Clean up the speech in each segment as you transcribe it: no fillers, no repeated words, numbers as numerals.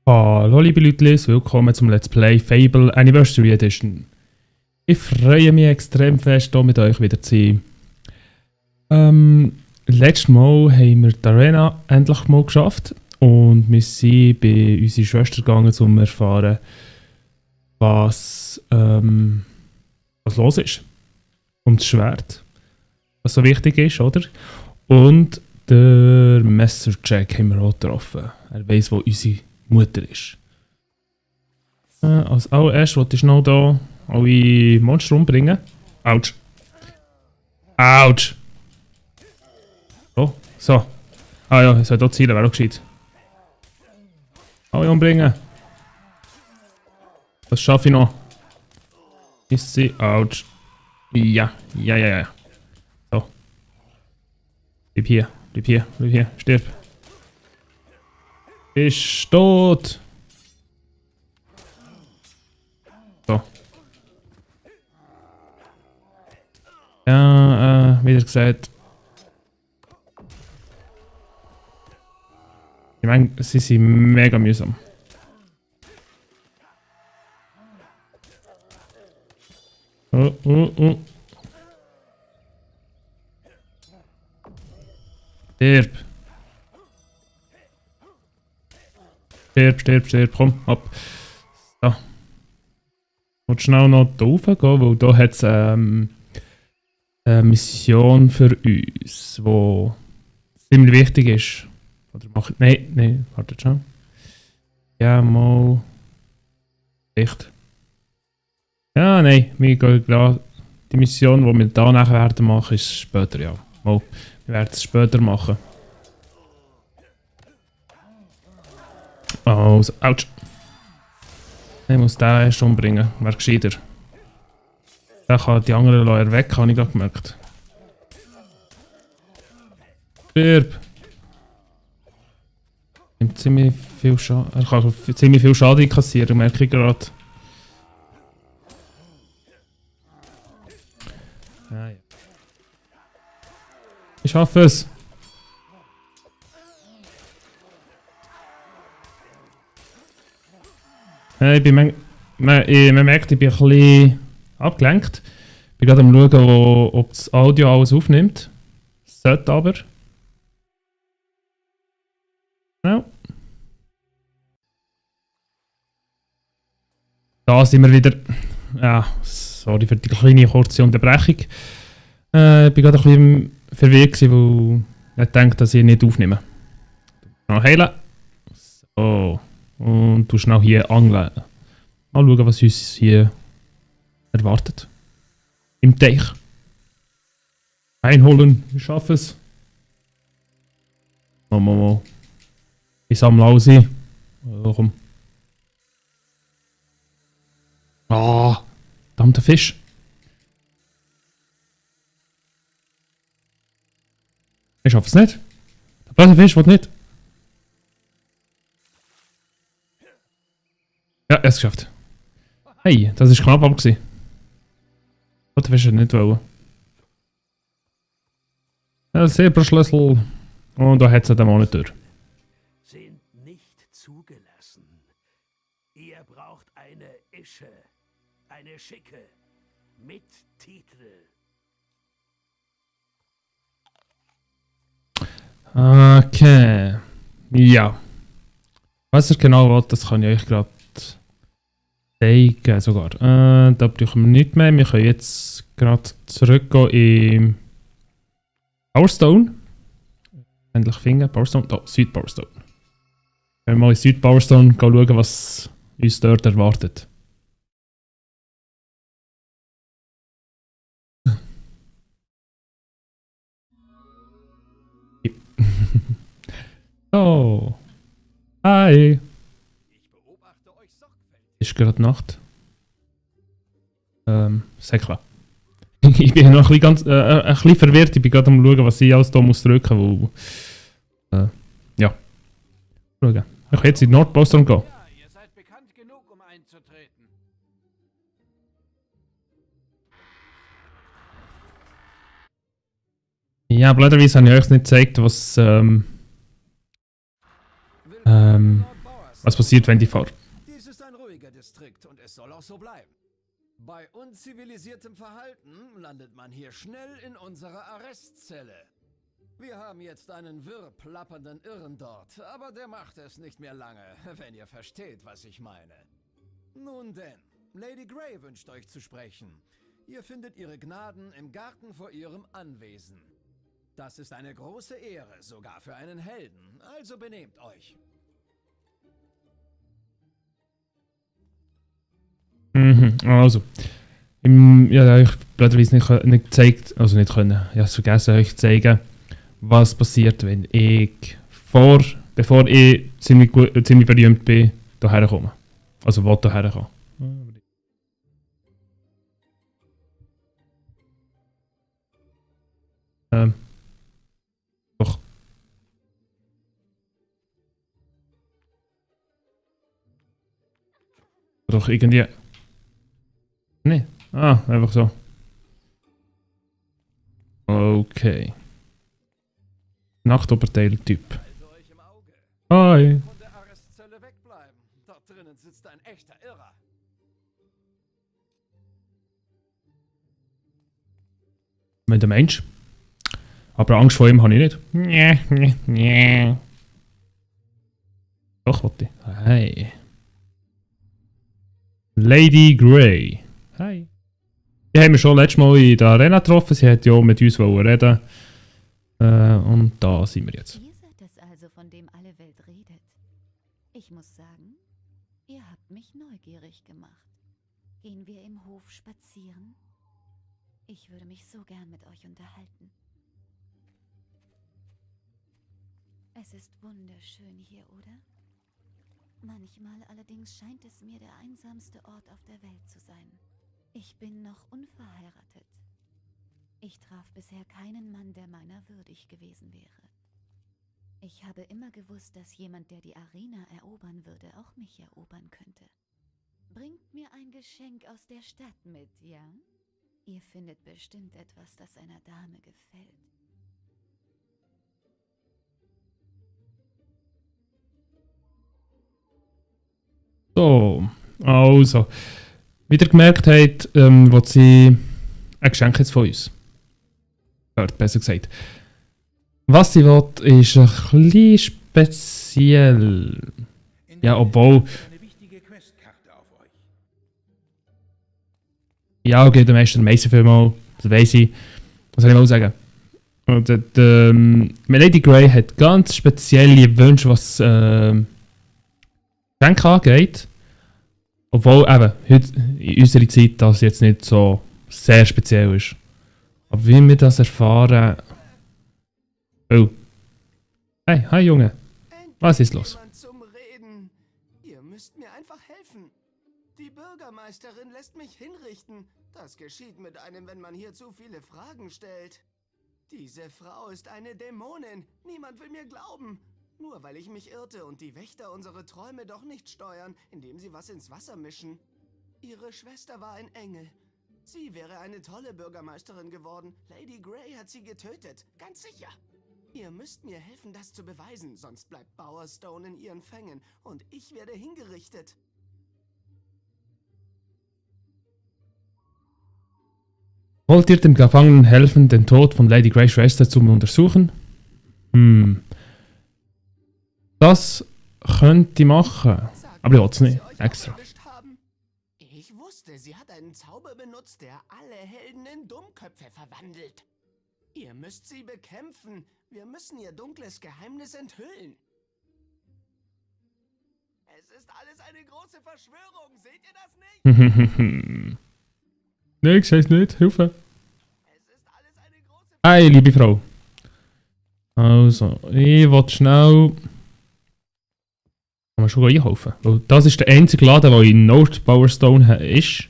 Hallo liebe Leute, willkommen zum Let's Play Fable Anniversary Edition. Ich freue mich extrem fest, hier mit euch wieder zu sein. Letztes Mal haben wir die Arena endlich mal geschafft und wir sind bei unserer Schwester gegangen, um zu erfahren, was los ist. Um das Schwert, was so wichtig ist, oder? Und der Messerjack haben wir auch getroffen. Er weiss, wo unsere Mutter ist. Als allererstes wollte ich noch hier alle Monster umbringen. Autsch. Autsch. So. Ah ja, ich soll hier zielen, wäre auch gescheit. Alle umbringen. Das schaffe ich noch. Ist sie? Autsch. Ja. So. Bleib hier. Stirb. Ist tot. So. Ja, wie gesagt. Ich meine, sie sind mega mühsam. Oh. Stirb, komm, ab. So. Ich will schnell noch da rauf gehen, weil da hat es eine Mission für uns, die ziemlich wichtig ist. Oder macht. Nein, wartet schon. Ja, mal. Echt. Ja, nein, wir gehen gerade. Die Mission, die wir da nachher werden machen, ist später, ja. Mal. Wir werden es später machen. Also, ouch. Ich muss den erst umbringen, wäre gescheiter. Der kann die anderen Leute weg, habe ich gerade gemerkt. Stirb! Nimmt ziemlich viel Schaden. Er kann ziemlich viel Schaden kassieren, merke ich gerade. Ah, ja. Ich schaffe es! Man merkt, ich bin ein bisschen abgelenkt. Ich bin gerade am schauen, ob das Audio alles aufnimmt. Sollte aber. Ja. Da sind wir wieder. Ja, sorry für die kleine kurze Unterbrechung. Ich bin gerade ein bisschen verwirrt, weil ich denke, dass ich nicht aufnehme. Noch heilen. So. Und du schnell hier angeln. Mal schauen, was uns hier erwartet. Im Teich. Einholen, ich schaffe es. Mal. Ich sammle alles ein. Komm. Ah, verdammter Fisch. Ich schaffe es nicht. Der böse Fisch will nicht. Ja, er hat es geschafft. Hey, das ist knapp ab gewesen. Der Fisch nicht wollen. Ja, Zebraschlüssel. Und da hat es den Monitor. Sind nicht zugelassen. Ihr braucht eine Ische. Eine schicke. Mit Titel. Okay. Ja. Was er genau will, das kann ich euch gerade zeigen sogar. Da brauchen wir nicht mehr. Wir können jetzt gerade zurückgehen in Powerstone. Endlich finden. Powerstone. Da, Südpowerstone. Wenn wir mal in Südpowerstone schauen, was uns dort erwartet. Oh. Hi. Ist gerade Nacht. Sehr klar. Ich bin noch ein bisschen verwirrt. Ich bin gerade am schauen, was ich alles hier muss drücken, weil... ja. Schauen. Ich kann jetzt in Nordposten gehen. Ja, ihr seid bekannt genug, um einzutreten. Ja, blöderweise habe ich euch nicht gezeigt, was Was passiert, wenn die fahren? Dies ist ein ruhiger Distrikt und es soll auch so bleiben. Bei unzivilisiertem Verhalten landet man hier schnell in unserer Arrestzelle. Wir haben jetzt einen wirr plappernden Irren dort, aber der macht es nicht mehr lange, wenn ihr versteht, was ich meine. Nun denn, Lady Grey wünscht euch zu sprechen. Ihr findet ihre Gnaden im Garten vor ihrem Anwesen. Das ist eine große Ehre, sogar für einen Helden, also benehmt euch. Also, ja, ich blöderweise nicht gezeigt, also nicht können, ich habe es vergessen, euch zu zeigen, was passiert, wenn ich bevor ich ziemlich berühmt bin, hierher komme. Also, wo hierher komme. Doch. Doch irgendwie. Nee. Ah, einfach so. Okay. Nachtoberteil-Typ. Also euch im Auge. Hi. Von der Arrestzelle wegbleiben. Dort drinnen sitzt ein echter Irrer. Wenn der Mensch. Aber Angst vor ihm habe ich nicht. Doch, warte. Hi. Lady Grey. Hi. Die haben wir schon letztes Mal in der Arena getroffen. Sie hat ja mit uns reden. Und da sind wir jetzt. Ihr seid es also, von dem alle Welt redet. Ich muss sagen, ihr habt mich neugierig gemacht. Gehen wir im Hof spazieren? Ich würde mich so gern mit euch unterhalten. Es ist wunderschön hier, oder? Manchmal allerdings scheint es mir der einsamste Ort auf der Welt zu sein. Ich bin noch unverheiratet. Ich traf bisher keinen Mann, der meiner würdig gewesen wäre. Ich habe immer gewusst, dass jemand, der die Arena erobern würde, auch mich erobern könnte. Bringt mir ein Geschenk aus der Stadt mit, ja? Ihr findet bestimmt etwas, das einer Dame gefällt. So, also. Wie ihr gemerkt habt, will sie ein Geschenk jetzt von uns. Hört, besser gesagt. Was sie will, ist ein bisschen speziell. Ja, obwohl. Eine wichtige Questkarte auf euch. Ja, okay, der Meister vielmal. Das weiss ich. Was soll ich mal sagen? Und, Lady Grey hat ganz spezielle Wünsche, was Geschenke angeht. Obwohl eben, heute in unserer Zeit das jetzt nicht so sehr speziell ist. Aber wie wir das erfahren... Oh. Hey, hi Junge. Was ist los? Jemand zum Reden. Ihr müsst mir einfach helfen. Die Bürgermeisterin lässt mich hinrichten. Das geschieht mit einem, wenn man hier zu viele Fragen stellt. Diese Frau ist eine Dämonin. Niemand will mir glauben. Nur weil ich mich irrte und die Wächter unsere Träume doch nicht steuern, indem sie was ins Wasser mischen. Ihre Schwester war ein Engel. Sie wäre eine tolle Bürgermeisterin geworden. Lady Grey hat sie getötet. Ganz sicher. Ihr müsst mir helfen, das zu beweisen, sonst bleibt Bowerstone in ihren Fängen und ich werde hingerichtet. Wollt ihr dem Gefangenen helfen, den Tod von Lady Greys Schwester zu untersuchen? Das könnt ihr machen. Aber ich will es nicht. Extra. Ich wusste, sie hat einen Zauber benutzt, der alle Helden in Dummköpfe verwandelt. Ihr müsst sie bekämpfen. Wir müssen ihr dunkles Geheimnis enthüllen. Es ist alles eine große Verschwörung. Seht ihr das nicht? Nix heißt nicht. Hilfe. Es ist alles eine große Hi, liebe Frau. Also, ich will schnell... Kann man schon einkaufen? Weil das ist der einzige Laden, der in North Bowerstone ist.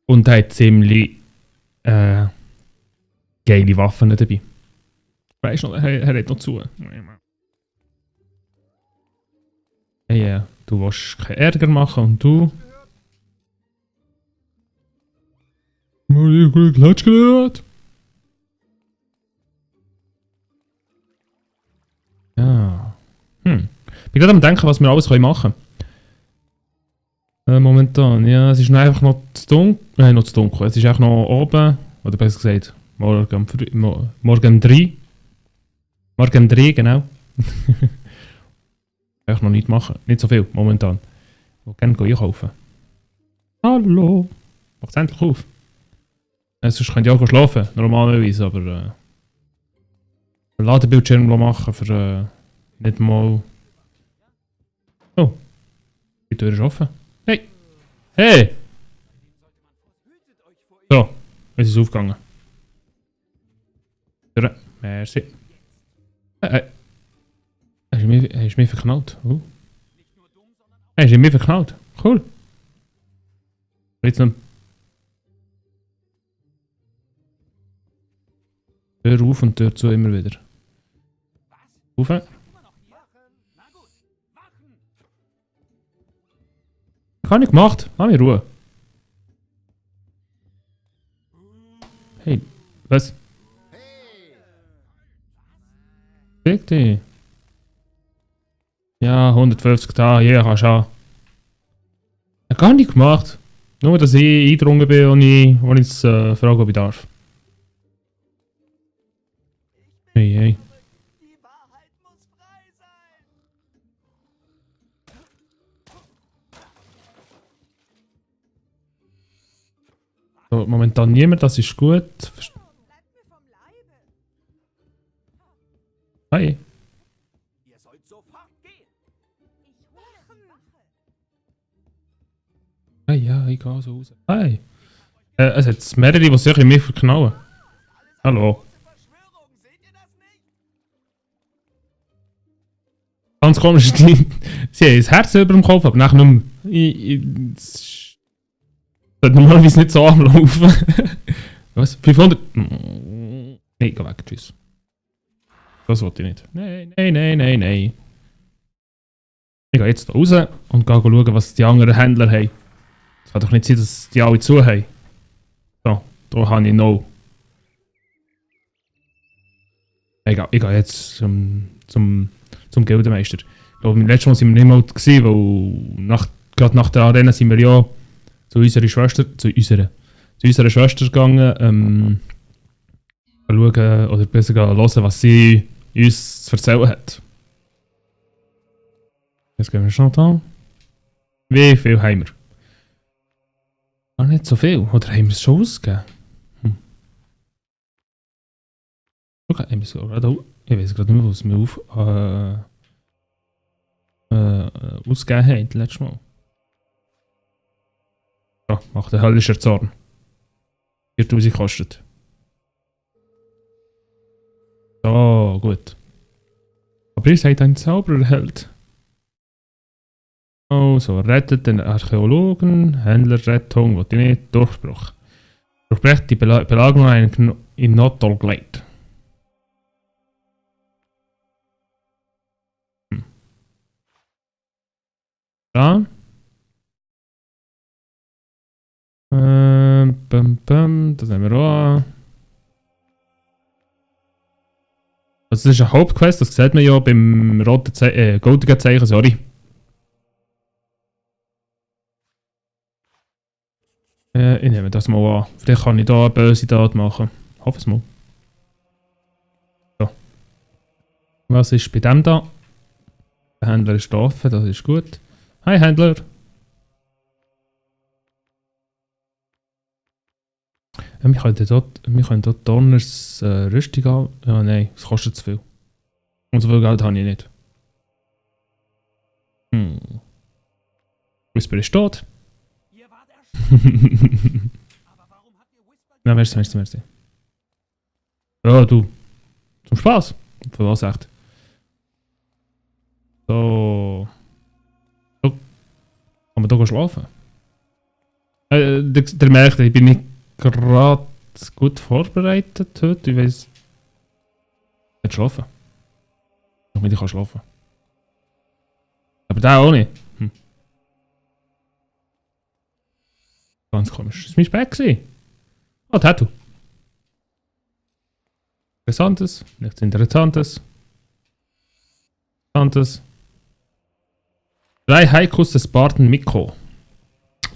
Und der hat ziemlich geile Waffen dabei. Weißt du, er hat noch zu. Hey, du willst keinen Ärger machen und du... Klatsch gehört. Ja. bin gerade am denken, was wir alles machen können. Momentan, ja, es ist noch einfach noch zu dunkel. Noch zu dunkel. Es ist einfach noch oben, oder besser gesagt, morgen 3. Morgen 3, genau. Einfach noch nicht machen. Nicht so viel, momentan. Ich will gerne einkaufen. Hallo. Macht's endlich auf. Sonst könnt ihr auch schlafen, normalerweise, aber einen Ladebildschirm machen für nicht mal... Oh. Die Tür ist offen. Hey! Hey! So, es ist aufgegangen. Tür. Merci. Hast du mich verknallt? Hast du mich verknallt? Cool. Jetzt noch... Tür auf und Tür zu immer wieder. Auf. Gar nicht gemacht. Lass mich in Ruhe. Hey, was? Fick dich. Ja, 150 da, hier kannst du haben. Gar nicht gemacht. Nur, dass ich eingedrungen bin und ich jetzt frage, ob ich darf. Hey, hey. Die Wahrheit muss frei sein. So, momentan niemand, das ist gut. Hi. Ihr sollt sofort gehen. Hey, ja, ich gehe so raus. Hi. Es hat mehrere, die sich in mich verknallen. Hallo. Verschwörung, seht ihr das nicht? Ganz komisch, sie haben das Herz über dem Kopf, aber nachher nur... Es sollte normalerweise nicht so anlaufen. Was? 500? Nein, geh weg, tschüss. Das wollte ich nicht. Nein. Ich gehe jetzt raus und gehe schauen, was die anderen Händler haben. Es kann doch nicht sein, dass die alle zu haben. So, da habe ich noch. Ich gehe jetzt zum Gildemeister. Ich glaube, letztes Mal sind wir nicht mal gewesen, weil gerade nach der Arena sind wir ja zu unserer Schwester gegangen, schauen, oder besser hören, was sie uns zu erzählen hat. Jetzt gehen wir schon da. Wie viel haben wir? Gar nicht so viel. Oder haben wir es schon ausgegeben? Okay, haben wir es gerade... Ich weiß gerade nicht mehr, was wir ausgegeben haben, das letzte Mal. Ja, macht einen höllischen Zorn. 4000 kostet. So, gut. Aber ihr seid ein Zauberheld. Also, rettet den Archäologen, Händlerrettung, was ich nicht, Durchbruch. Durchbrecht die Belagerung in Notdolgleit. Da. Das haben wir auch. Also das ist eine Hauptquest, das sieht man ja beim roten goldigen Zeichen, sorry. Ich nehme das mal an. Vielleicht kann ich da eine böse Tat machen. Hoffe es mal. So. Was ist bei dem da? Der Händler ist offen, das ist gut. Hi Händler! Wir können dort Donners Rüstung haben. Ja, nein, es kostet zu viel. Und so viel Geld habe ich nicht. Whisper ist tot. Ihr wart erschrocken. Aber warum habt ihr Whisper... Ja, merci. Ja, du. Zum Spaß. Für was echt? So. So. Kann man da schlafen? Der merkt, ich bin nicht gerade gut vorbereitet heute. Ich weiss. Nicht schlafen. Ich kann schlafen. Aber der auch nicht. Ganz komisch. Ist mein Speck gewesen? Oh, Tattoo. Interessantes, nichts Interessantes. Interessantes. 3 Haikus des Barden Mikko.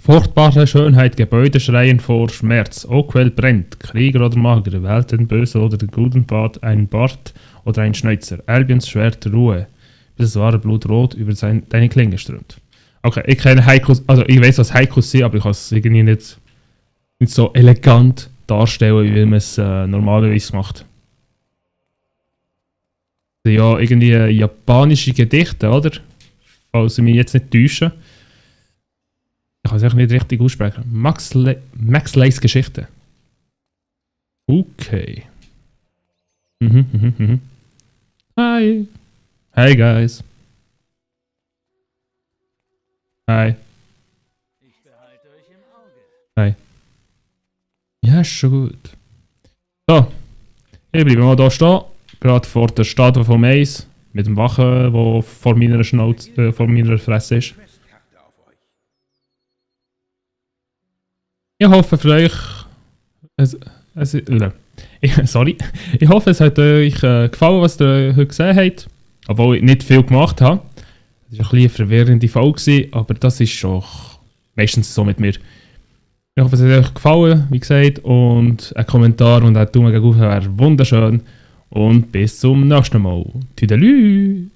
Furchtbare Schönheit, Gebäude schreien vor Schmerz. Oakwell brennt. Krieger oder Magier, wählt den Bösen oder den guten Bart, einen Bart oder einen Schnäuzer. Albions Schwert Ruhe, bis das wahre Blut rot über deine Klinge strömt. Okay, ich kenne Haikus, also ich weiß, was Haikus sind, aber ich kann es irgendwie nicht so elegant darstellen, wie man es normalerweise macht. Ja, irgendwie japanische Gedichte, oder? Falls ich mich jetzt nicht täusche. Ich kann es echt nicht richtig aussprechen. Max Leys Geschichte. Okay. Hi. Hey guys. Hi. Ich behalte euch im Auge. Hi. Ja, ist schon gut. So. Ich bleibe mal hier stehen. Gerade vor der Statue vom Eis. Mit dem Wachen, der vor meiner Schnauze, vor meiner Fresse ist. Ich hoffe für euch... sorry. Ich hoffe, es hat euch gefallen, was ihr heute gesehen habt. Obwohl ich nicht viel gemacht habe. Es war ein bisschen eine verwirrende Folge, aber das ist schon meistens so mit mir. Ich hoffe, es hat euch gefallen, wie gesagt. Und ein Kommentar und ein Daumen gegen hoch wäre wunderschön. Und bis zum nächsten Mal. Tüdelü!